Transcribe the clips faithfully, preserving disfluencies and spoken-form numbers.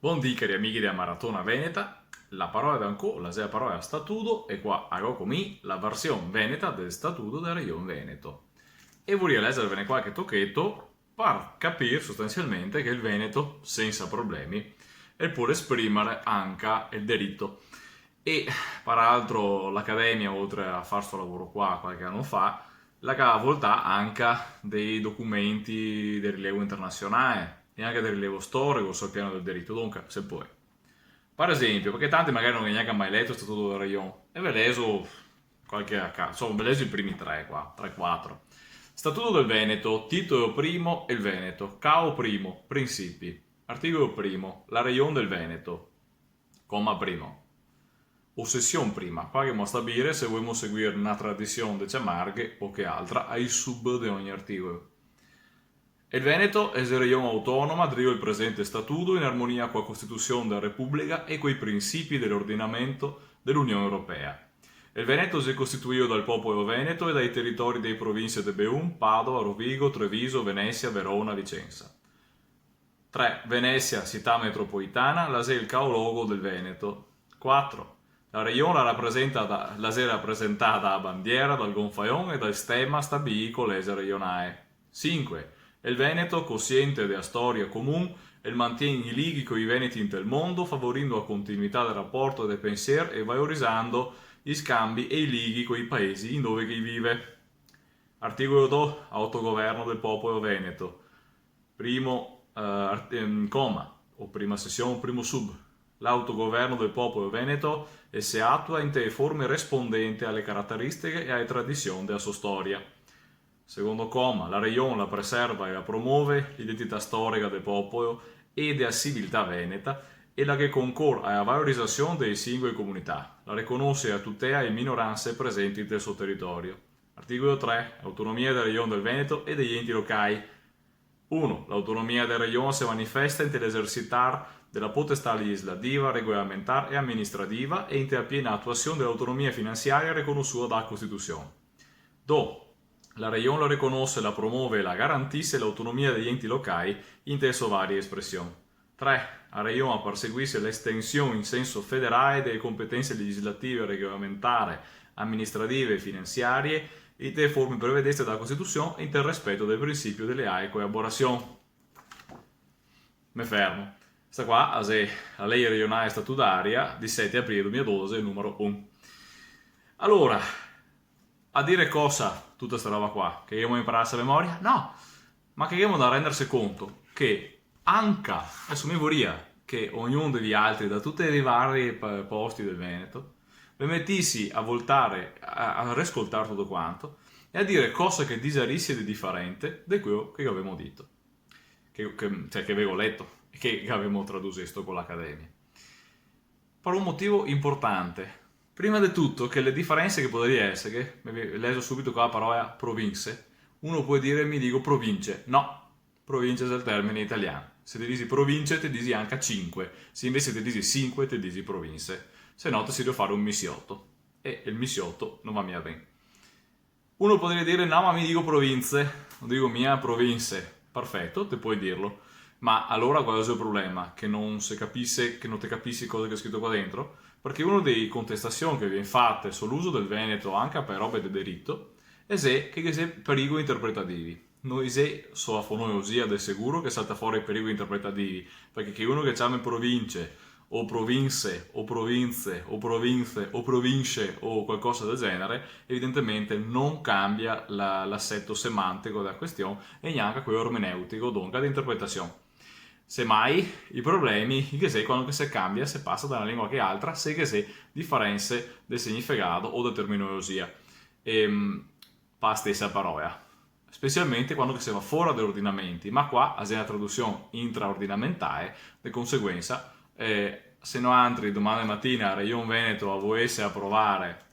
Bondì, cari amighi dea Maratona Veneta, la parola de ancò, la xe la parola statudo, e qua a go co mi la version veneta del statudo de Region Veneto. E voria lèxervene qualche tocheto par capir sostansialmente che el Veneto, sensa problemi, el pol esprimare anca el derito. E, par altro, l'Academia, oltre a far sto lavoro qua qualche ano fa, la ga voltà anca dei documenti de rilevo internasionale e anca de rilevo storico sul piano del derito, donca se pol. Par esempio, parché tanti magari no ga gnanca mai leto el Statuto dela Region, e ve lexo qualche a ca-, insoma, ve lexo i primi tre qua, tre, quatro. Statuto del Veneto, titolo primo, el Veneto, cao primo, principi. Articolo primo, la Region del Veneto. Coma primo. O sesion prima, qua ghemo a stabilar se volemo seguir na tradision de ciamarghe o che altra, ai sub de ogni articolo. El Veneto xe region autonoma drio el presente statuto, in armonia co la Costitusion dela Republica e coi principi de l'ordinamento de l'Union Europea. El Veneto xe costituìo dal popolo veneto e dai teritori dei provinse de Beun, Padova, Rovigo, Treviso, Venesia, Verona, Vicensa. Tre. Venesia, cità metropolitana, la xe el caologo del Veneto. Quatro. La region la rapresenta da, la xe rapresentà da bandiera, dal gonfaion e dal stema stabiì co lexe regionae. Sinque. El Veneto, cosiente dea storia comun, el mantien i lighi coi veneti inte el mondo, favorindo a continuità del raporto de pensier e valorizando i scambi e i lighi coi paesi indove che i vive. Articolo do. Autogoverno del popolo veneto. Primo, eh, art-, ehm, coma, o prima sesion, o primo sub. L'autogoverno del popolo veneto el se atua inte e forme respondente a le carateristiche e a le tradision dea so storia. Secondo coma, la region la preserva e la promove l'identità storica del popolo e dea civiltà veneta e la che concor a la valorizasion dee singole comunità, la reconose e la tutea e minoranse presenti del so teritorio. Articolo tre. Autonomia dea Region del Veneto e dei enti locai. Uno. L'autonomia dea Region se manifesta inte l'esercitar dela potestà legislativa, regolamentar e aministrativa e inte la piena atuasion del'autonomia finansiaria riconosuda da Costitusion. Do. La Region la riconose, la promove e la garantise l'autonomia dei enti locai inte e so varie espresion. Tre. La Region la perseguise l'estension in senso federale dee competense legislative, regolamentare, aministrative e finansiarie inte e forme prevedeste da Costitusion e inte el rispeto del principio de leale colaborasion. Me fermo. Sta qua la xe la Lei regionale statutaria del sete aprile duemiladodexe, numero un. Alora, a dire cosa tuta sta roba qua? Che ghemo inparà a memoria? No, ma che ghemo da renderse conto che anca, deso mi voria che ognun de vialtri, da tuti i vari pa-, posti del Veneto, ve metisi a voltare, a, a rescoltar tuto quanto e a dire cosa che disarisi de diferente de queo che gavemo dito, che, che, cioè, che vevo leto e che gavemo tradusesto co l'Academia. Par un motivo inportante. Prima de tuto, che le diferense che podaria esare, che, ve lexo subito qua la parola provinse, uno pol dire: "Mi digo province". No, province xe el termine italian. Se te disi province, te disi anca sinque. Se invese te disi sinque, te disi provinse. Se no, te si drio fare un misioto. E el misioto no va mia ben. Uno podaria dire: "No, ma mi digo provinze, no digo mia provinse". Perfeto, te pol dirlo. Ma alora qual xe el problema? Che no se capise, che no te capisi cosa che xe scrito qua dentro? Parché una dee contestasion che vien fate sul uso del veneto anca par robe de derito xe che, che xe perigoli interpretativi. No xe so a fonologia de seguro che salta fora i perigoli interpretativi, parché che uno che ciame province o provinse, o provinze, o provinze, o province, o qualcosa del genere, evidentemente no cambia la, l'aseto semantico dea question e gnanca queo ermeneutico, donca de interpretasion. Semmai, i problemi i ghe xe quando che se cambia, se pasa da na lengua che altra, se ghe xe diferense de significado o de terminologia. Ehm, pa stesa parola. Specialmente quando che se va fora de ordinamenti, ma qua a xe na tradusion intraordinamentale, de conseguensa, eh, se noantri doman matina a Region Veneto a volese aprovare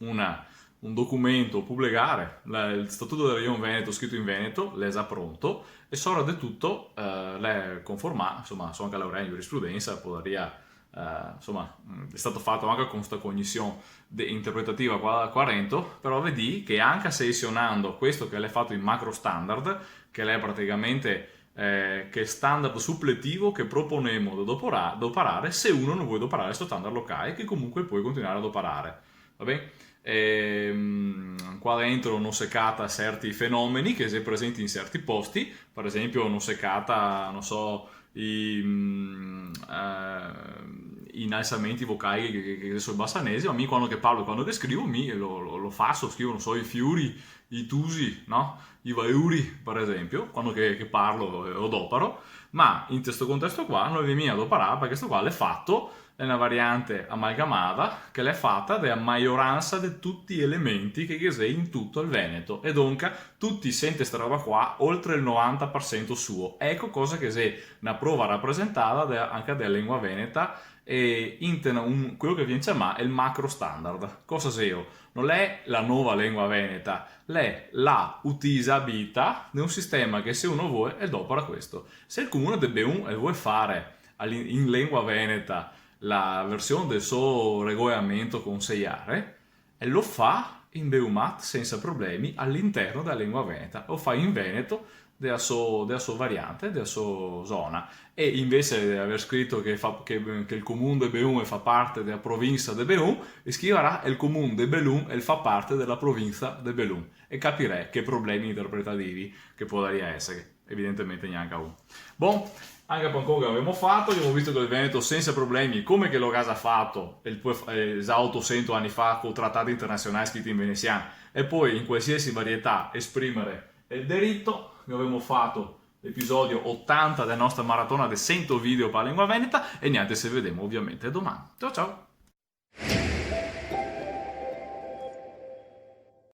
una, un documento, publicare, la, el statuto dea Region Veneto scrito in veneto, l'è già pronto, e sora de tuto, eh, l'è conformà, insoma, so anca laureà in giurisprudensa, podaria eh, insoma, mm, xe stato fato anca co sta cognision de-, interpretativa qua, qua rento, però vedì che anca selesionando questo che l'è fato in macro standard, che l'è praticamente, eh, che standard supletivo che proponemo de dopora-, doparare se uno no vol doparare sto standard locale, che comunque pol continuare a doparare. Va ben? Ehm, qua dentro no se cata certi fenomeni che xe presenti in certi posti, par esempio no se cata, no so, i, mm, eh, i inalsamenti vocali che, che, che xe sul basanese, ma mi quando che parlo, quando che scrivo, mi lo, lo, lo faso, scrivo, no so, i fiuri, i tusi, no? I vauri, par esempio, quando che, che parlo, eh, o doparo, ma in sto contesto qua no l'è mia doparà, parché sto qua l'è fato, l'è na variante amalgamada, che l'è fata dea maioransa de tuti i elementi che, che xe in tuto el Veneto, e donca tuti sente sta roba qua, oltre el novanta par sento suo. Eco cosa che xe na prova rapresentada de, anca dea lengua veneta, e inte na, un, quelo che vien ciamà el macro standard. Cosa xeo? No l'è la nova lengua veneta, l'è la utilizabilità de un sistema che se uno vol, el dopara questo. Se el comune de Belun el vol fare a l'in-, in lengua veneta la version del so regolamento conseiare, el lo fa in beumat sensa problemi a l'interno dea lengua veneta, lo fa in veneto, dea so, dea so variante, dea so zona. E invese de aver scrito che fa, che, che el comun de Belun el fa parte dea provinsa de Belun, el scrivarà: "El comun de Belun el fa parte dea provinsa de Belun". E capirè che problemi interpretativi che podaria esare. Evidentemente gnanca un. Bon, anca par ancora gavemo fato, gavemo visto che el Veneto sensa problemi, come che lo ga za fato, el pol fa-, eh, za otosento ani fa, co tratati internasionali scriti in venesian, e po in qualsiasi varietà esprimere el derito. Gavemo fato l'episodio otanta dea nostra maratona de sento video par lengua veneta, e gnente, se vedemo ovviamente doman. Ciao, ciao!